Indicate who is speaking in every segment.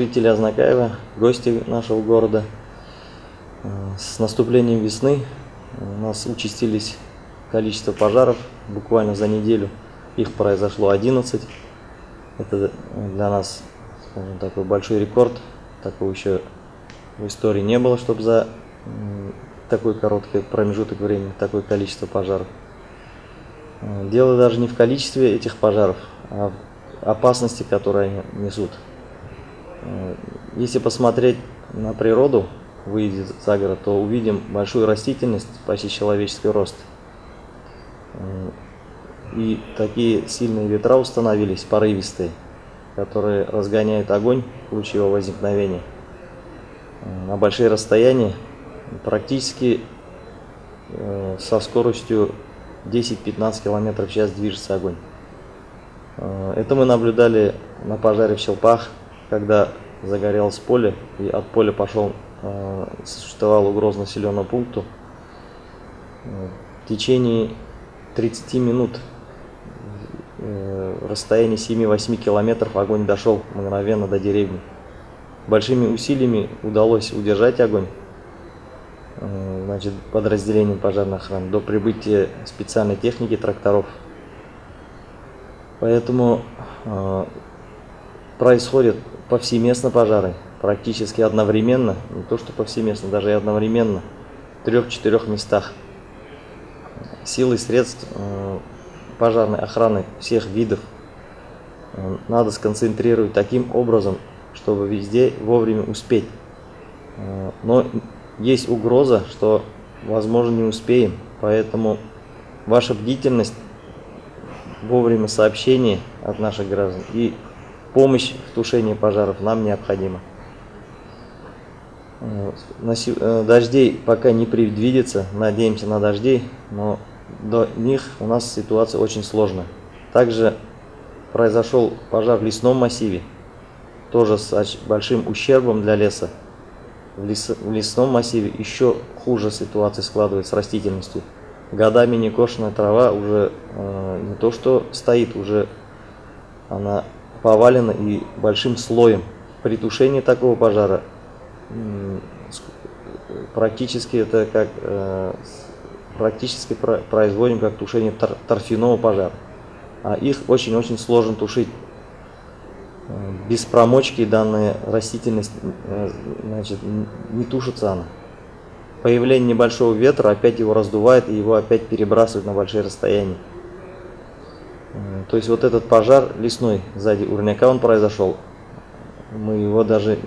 Speaker 1: жители Азнакаева, гости нашего города, с наступлением весны у нас участились количество пожаров. Буквально за неделю их произошло 11. Это для нас, скажем, такой большой рекорд. Такого еще в истории не было, чтобы за такой короткий промежуток времени такое количество пожаров. Дело даже не в количестве этих пожаров, а в опасности, которые они несут. Если посмотреть на природу, выйдя за город, то увидим большую растительность, почти человеческий рост. И такие сильные ветра установились, порывистые, которые разгоняют огонь в случае его возникновения на большие расстояния, практически со скоростью 10-15 км в час движется огонь. Это мы наблюдали на пожаре в Щелпах, когда загорелось поле, и от поля пошел, существовала угроза населенному пункту. В течение 30 минут расстояние 7-8 километров огонь дошел мгновенно до деревни. Большими усилиями удалось удержать огонь, значит, подразделением пожарной охраны до прибытия специальной техники, тракторов. Поэтому происходят повсеместно пожары, практически одновременно, не то что повсеместно, даже и одновременно, в трех-четырех местах. Силы и средств пожарной охраны всех видов надо сконцентрировать таким образом, чтобы везде вовремя успеть. Но есть угроза, что, возможно, не успеем, поэтому ваша бдительность, вовремя сообщение от наших граждан и помощь в тушении пожаров нам необходима. Дождей пока не предвидится, надеемся на дожди, но до них у нас ситуация очень сложная. Также произошел пожар в лесном массиве, тоже с большим ущербом для леса. В лесном массиве еще хуже ситуация складывается с растительностью. Годами некошенная трава уже не то что стоит, уже она повалена и большим слоем. При тушении такого пожара практически это как практически производим как тушение торфяного пожара. А их очень-очень сложно тушить. Без промочки данная растительность, значит, не тушится она. Появление небольшого ветра опять его раздувает и его опять перебрасывает на большие расстояния. То есть вот этот пожар лесной сзади Урняка, он произошел. Мы его даже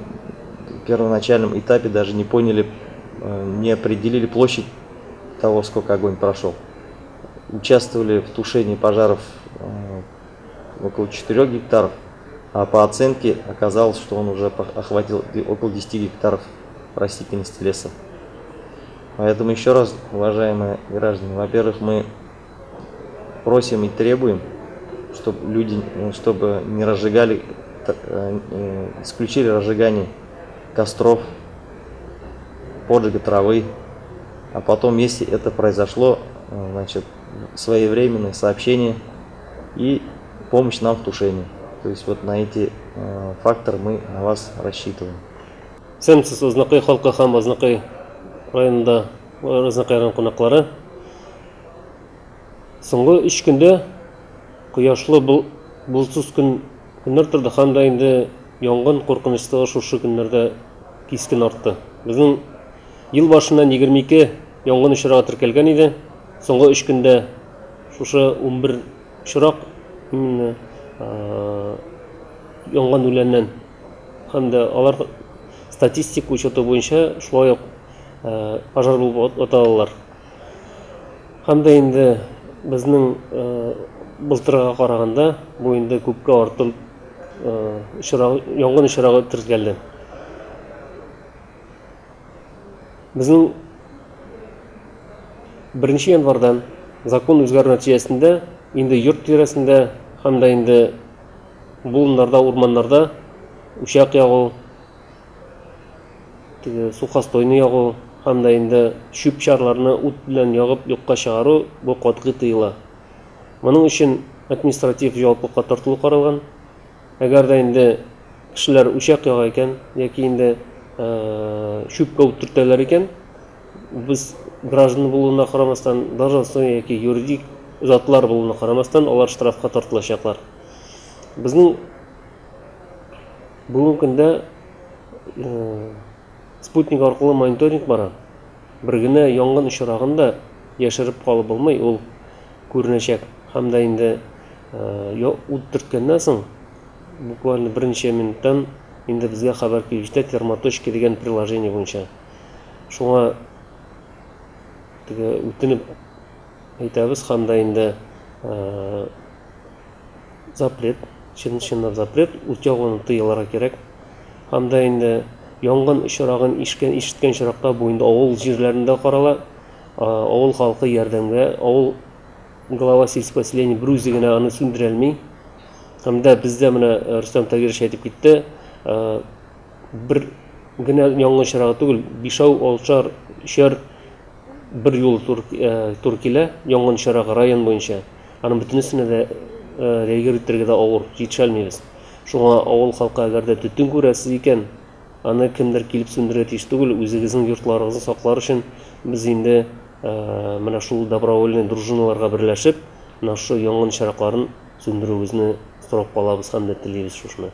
Speaker 1: в первоначальном этапе даже не поняли, не определили площадь того, сколько огонь прошел. Участвовали в тушении пожаров около 4 гектаров, а по оценке оказалось, что он уже охватил около 10 гектаров растительности леса. Поэтому еще раз, уважаемые граждане, во-первых, мы просим и требуем, чтобы люди, чтобы не разжигали, исключили разжигание костров, поджига травы, а потом, если это произошло, значит, своевременное сообщение и помощь нам в тушении. То есть вот на эти факторы мы на вас рассчитываем.
Speaker 2: Исәнмесез, Азнакай халкы һәм Азнакай районында Азнакай район кунаклары. Соңгы өч көндә кояшлы болытсыз көн көннәр торды һәм дә инде янгын куркынычсызлыгы шушы көннәрдә кискен артты. Безнең ел башыннан 22 янгын очрагы теркәлгән иде. Соңгы өч көндә шушы 11 очрак именно янган үләннән һәм дә алар статистика учеты буенча шулай ук пожар булып аталалар. Һәм дә инде безнең былтырга караганда бу инде күпкә артып очрагы, янгын очрагы теркәлде. Безнең 1 январьдан закон үзгәрү нәтиҗәсендә инде йорт тирәсендә һәм дә инде болыннарда, урманнарда учак ягу, теге сухостойны ягу һәм дә инде чүп-чарларны ут белән ягып юкка чыгару бу катгый тыела. Моның өчен административ җаваплылыкка тартылу каралган. Әгәр дә инде кешеләр учак яга икән, яки инде чүпкә ут төртәләр икән, без граждан булуына карамастан, должностной яки юридик затлар булуына карамастан, алар штрафка тартылачаклар. Безнең бүгенге көндә спутник аркылы мониторинг бара. Бер генә янгын очрагын да яшереп калып булмый, ул күренәчәк. Һәм дә инде ут төрткәннән соң, буквально берничә минуттан инде безгә хәбәр килеп җитә термоточки дигән приложение буенча. Шуңа теге үтенеп әйтәбез һәм дә инде запрет, чын-чынлап запрет, ут ягуны тыелырга кирәк. Һәм дә инде янгын очрагын ишкән, ишеткән очракта бу инде авыл җирләрендә карала. Авыл халкы ярдәмгә, авыл глава сельского поселения бер үзе генә аны сүндерә алмый. Һәм дә бездә менә Рөстәм Тагирович әйтеп китте, бер генә янгын очрагы түгел, бишәү, алтышар, өчәр бер юлы тур килә янгын очрагы район буенча. Аның бөтенесенә дә реагировать итәргә дә авыр, җитешә алмыйбыз. Шуңа авыл халкы әгәр дә төтен күрәсез икән, аны кемдер килеп сүндерергә тиеш түгел, үзегезнең йортларыгызны саклар өчен без инде менә шул добровольный дружиналарга берләшеп, менә шушы янгын чыракларын сүндерүегезне сорап калабыз һәм дә телибез шушыны.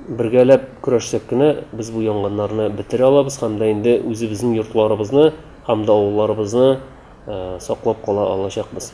Speaker 2: Бергәләп көрәшсәк кенә без бу янгыннарны бетерә алабыз һәм дә инде үзебезнең йортларыбызны һәм дә авылларыбызны саклап кала алачакбыз.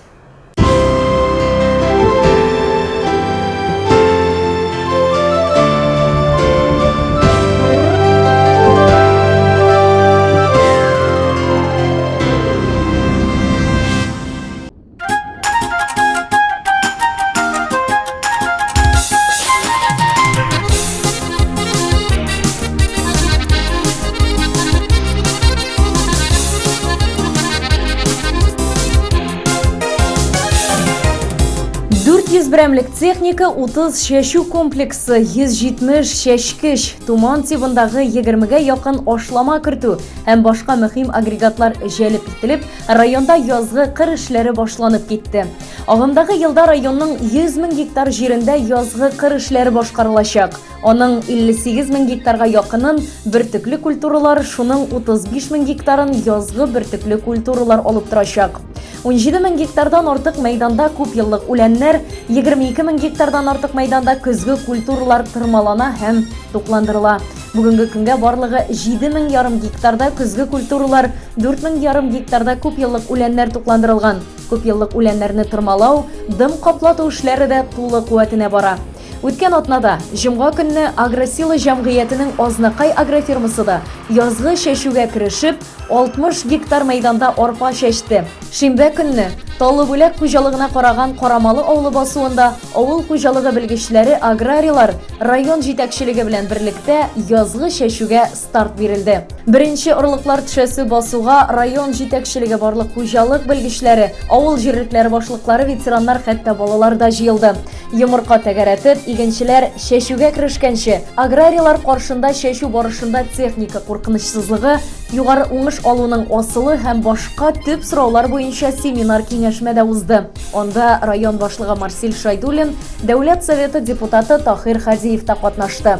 Speaker 3: Берәмлек техника, 30 чәчү комплексы, 170 чәчкеч, туман тибындагы 20-гә якын ашлама кертү һәм башка мөһим агрегатлар җәлеп ителеп, Районда язгы кыр эшләре башланып китте. Агымдагы елда районның 100 мең гектар җирендә язгы кыр эшләре башкарылачак. Аның 58 мең гектарга якынын бөртекле культуралар, шуның 35 мең гектарын язгы бөртекле культуралар алып торачак. 17 мең гектардан артык мәйданда күп еллык үләннәр, 22 мең гектардан артык мәйданда көзге культуралар тырмалана һәм тукландырыла. Бүгенге көнгә барлыгы 7 мең ярым гектарда көзге культуралар, 4 мең ярым гектарда күпьеллык үләннәр тукландырылган. Күпьеллык үләннәрне тырмалау, дым каплату эшләре дә тулы куәтенә бара. Үткән атнада, җомга көнне Агросила җәмгыятенең Азнакай агрофирмасы да язгы чәчүгә керешеп, 60 гектар мәйданда арпа чәчте. Шимбә көнне Таллы Бүләк хуҗалыгына караган Карамалы авылы басуында авыл хуҗалыгы белгечләре, аграрийлар, район җитәкчелеге белән берлектә язгы чәчүгә старт бирелде. Беренче орлыклар төшәсе басуга район җитәкчелеге, барлык хуҗалык белгечләре, авыл җирлекләре башлыклары, ветераннар, хәтта балалар да җыелды. Йомырка тәгәрәтеп, игенчеләр чәчүгә керешкәнче, аграрийлар каршында чәчү барышында техника куркынычсызлыгы, югары уңыш алуның асылы һәм башка төп сораулар буенча семинар-киңәшмә дә узды. Анда район башлыгы Марсиль Шайдуллин, Дәүләт Советы депутаты Таһир Хадиев та катнашты.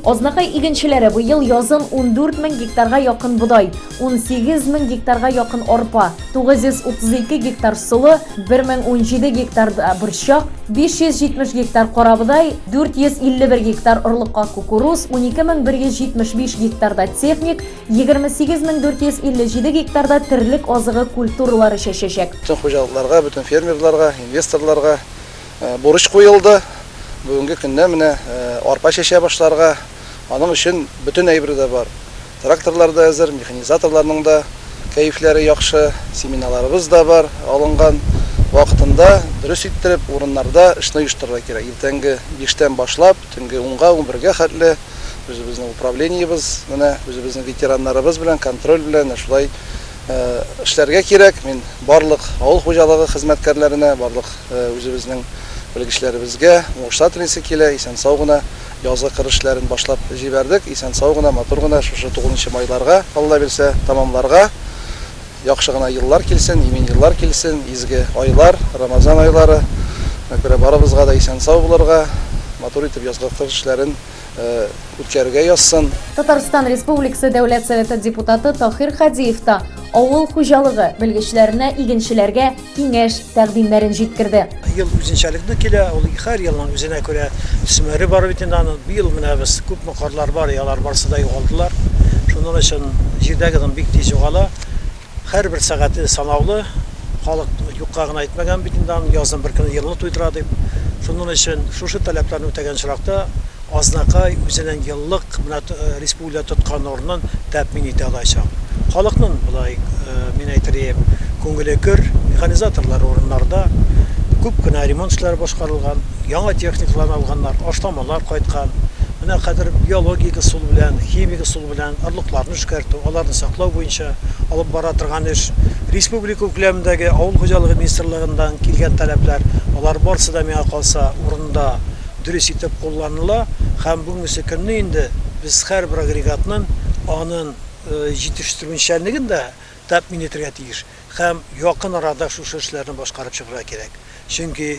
Speaker 3: Азнакай игенчеләре быел язын 14 мең гектарга якын бодай, 18 мең гектарга якын арпа, 932 гектар солы, 1017 гектарда борчак, 570 гектар карабодай, 451 гектар орлыкка кукуруз, 12175 гектарда техник, 28457 гектарда терлек азыгы культуралары чәчәчәк.
Speaker 4: Бөтен хуҗалыкларга, бөтен фермерларга, инвесторларга бурыч куелды. Бүгенге көндә менә арпа чәчә башларга. Аның өчен бөтен әйбер дә бар. Тракторлар да әзер, механизаторларның да кәефләре яхшы, семеналарыбыз да бар, алынган. Вакытында, дөрес иттереп, урыннарда эшне оештырырга кирәк. Иртәнге биштән башлап, төнге унга, унбергә хәтле үзебезнең управлениебез, менә үзебезнең ветераннарыбыз белән, контроль белән менә шулай эшләргә кирәк. Мин барлык авыл хуҗалыгы хезмәткәрләренә, барлык үзебезнең белгечләребезгә уңышлар телисе килә, исән-сау гына Язгы кыр эшләрен башлап җибәрдек. Исән-сау гына, матур гына шушы тугызынчы майларга, Алла бирсә, тәмамларга. Яхшы гына еллар килсен, имин еллар килсен, изге айлар, Рамазан айлары. Шуңа күрә барыбызга да исән-сау булырга, матур итеп язгы кыр эшләрен үткәрергә язсын.
Speaker 3: Татарстан Республикасы Дәүләт Советы депутаты Таһир Хадиев та авыл хуҗалыгы белгечләренә игенчеләргә киңәш, тәкъдимнәрен җиткерде.
Speaker 5: Ел үзенчәлекле килә, ул һәр елның үзенә күрә төсмере бар бит инде аның. Быел менә без күпме карлар бар, алар барысы да югалдылар. Шуның өчен җирдәге дым бик тиз югала. Һәрбер сәгате санаулы. Халык юкка гына әйтмәгән бит инде аны, язның бер көне елны туйдыра дип. Шуның өчен шушы таләпләрне үтәгән очракта Азнакай үзенең еллык менә республикада тоткан урынын тәэмин итә алачак. Халыкның болай, мин әйтер идем, күңеле көр, механизаторлар урыннарда, күп кенә ремонт эшләре башкарылган, яңа техникалар алганнар, ашламалар кайткан. Менә хәзер биологик ысул белән, химик ысул белән орлыкларны эшкәртү, аларны саклау буенча алып бара торган эш, республика күләмендәге авыл хуҗалыгы министрлыгыннан килгән таләпләр, алар барысы да, миңа калса, урында дөрес итеп кулланыла һәм бүгенгесе көнне инде без һәрбер агрегатның анын җитештерүчәнлеген дә тәэмин итәргә тиеш һәм якын арада шушы эшләрне башкарып чыгарга кирәк. Чөнки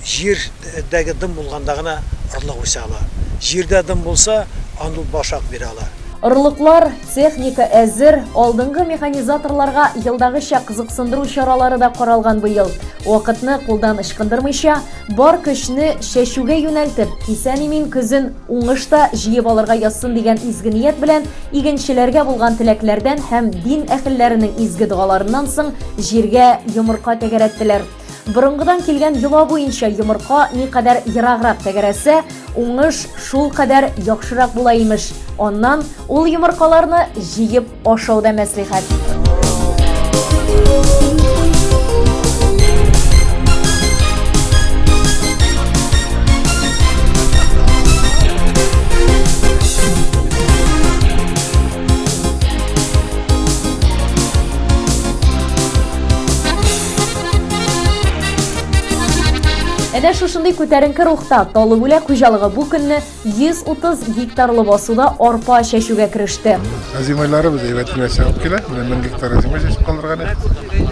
Speaker 5: җирдәге дым булганда гына орлык үсә ала. Җирдә дым булса, анда ул башак бирә ала.
Speaker 3: Орлыклар, техника әзер, алдынгы механизаторларга елдагыча кызыксындыру чаралары да каралган быел. Вакытны кулдан ычкындырмыйча, Бар көчне чәчүгә юнәлтеп, исән-имин көзен уңыш та җыеп алырга язсын дигән изге ният белән игенчеләргә булган теләкләрдән һәм дин әһелләренең изге догаларыннан соң җиргә йомырка тәгәрәттеләр. Борынгыдан килгән йола буенча йомырка никадәр ераграк тәгәрәсә, уңыш шулкадәр яхшырак була имеш. Аннан ул йомыркаларны җыеп Ашау да мәслихәт. Әнә шушындый күтәренке рухта Талыбүләк хуҗалыгы бу көнне 130 гектарлы басуда арпа чәчүгә кереште.
Speaker 6: Озимайларыбыз әйбәт кенә чыгып килә. Менә 1000 гектар озимай чәчеп калдырган идек.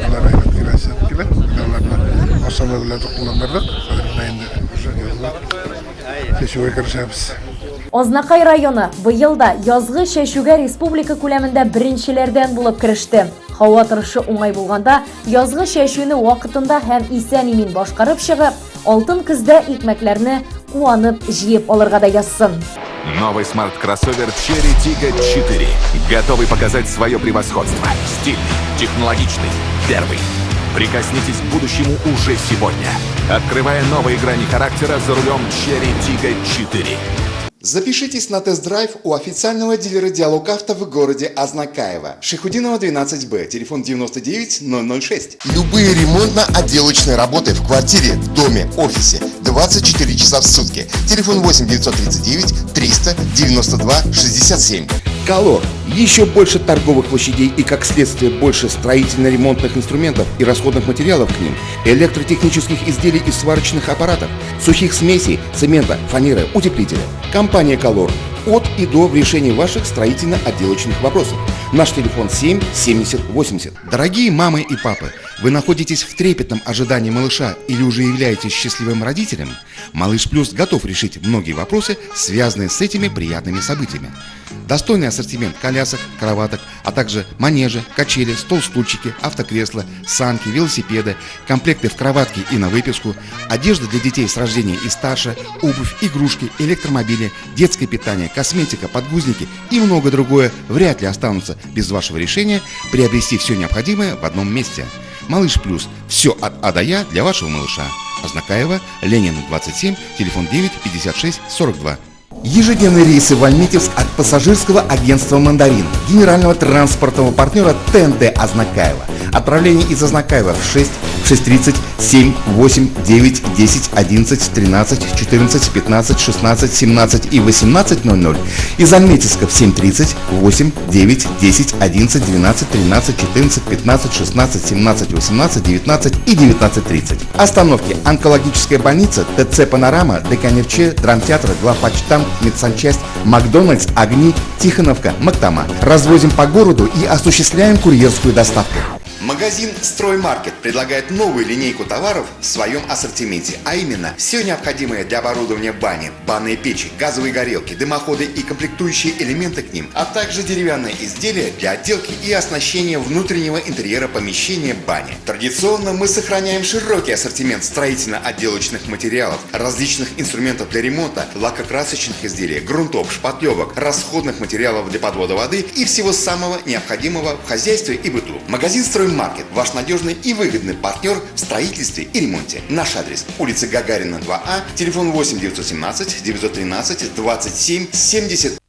Speaker 6: Алар әйбәт кенә чыгып килә. Менә аларны ашлама белән тукландырдык. Хәзер менә инде уже язгы чәчүгә керешәбез.
Speaker 3: Азнакай районы быел да язгы чәчүгә республика күләмендә беренчеләрдән булып кереште. Һава торышы уңай булганда, язгы чәчүне вакытында һәм исән-имин башкарып чыгып, Алтын көздә икмәкләрне куанып җыеп алырга да язсын.
Speaker 7: Новый смарт-кроссовер Chery Tiggo 4. Готовый показать свое превосходство. Стильный, технологичный, первый. Прикоснитесь к будущему уже сегодня. Открывая новые грани характера за рулем Chery Tiggo 4.
Speaker 8: Запишитесь на тест-драйв у официального дилера «Диалог Авто» в городе Азнакаево. Шайхутдинова, 12Б, телефон 99 006. Любые ремонтно-отделочные работы в квартире, в доме, офисе 24 часа в сутки. Телефон 8 939 392 67.
Speaker 9: Колор. Еще больше торговых площадей и, как следствие, больше строительно-ремонтных инструментов и расходных материалов к ним, электротехнических изделий и сварочных аппаратов, сухих смесей, цемента, фанеры, утеплителя. Компания «Колор» от и до в решении ваших строительно-отделочных вопросов. Наш телефон 7 70 80. Дорогие мамы и папы, вы находитесь в трепетном ожидании малыша или уже являетесь счастливым родителем? Малыш Плюс готов решить многие вопросы, связанные с этими приятными событиями. Достойный ассортимент колясок, кроваток, а также манежи, качели, стол-стульчики, автокресла, санки, велосипеды, комплекты в кроватке и на выписку, одежда для детей с рождения и старше, обувь, игрушки, электромобили, детское питание, косметика, подгузники и много другое вряд ли останутся без вашего решения приобрести все необходимое в одном месте. Малыш Плюс. Все от А до Я для вашего малыша. Азнакаево, Ленин, 27, телефон 9 56 42. Ежедневные рейсы в Альметьевск от пассажирского агентства «Мандарин», генерального транспортного партнера ТНТ Азнакаево. Отправление из Азнакаева в 6, 6:30, 7, 8, 9, 10, 11, 13, 14, 15, 16, 17 и 18:00. Из Альметьевска в 7:30, 8, 9, 10, 11, 12, 13, 14, 15, 16, 17, 18, 19 и 19:30. Остановки: Онкологическая больница, ТЦ «Панорама», ДК «Нефче», Драмтеатр, Главпочтамт, Медсанчасть, Макдональдс, Огни, Тихоновка, Мактама. Развозим по городу и осуществляем курьерскую доставку.
Speaker 8: Магазин «Строймаркет» предлагает новую линейку товаров в своем ассортименте, а именно все необходимое для оборудования бани, банные печи, газовые горелки, дымоходы и комплектующие элементы к ним, а также деревянные изделия для отделки и оснащения внутреннего интерьера помещения бани. Традиционно мы сохраняем широкий ассортимент строительно-отделочных материалов, различных инструментов для ремонта, лакокрасочных изделий, грунтов, шпатлевок, расходных материалов для подвода воды и всего самого необходимого в хозяйстве и быту. Магазин «Строймаркет» – ваш надежный и выгодный партнер в строительстве и ремонте. Наш адрес – улица Гагарина, 2А, телефон 8 917 913 27 70.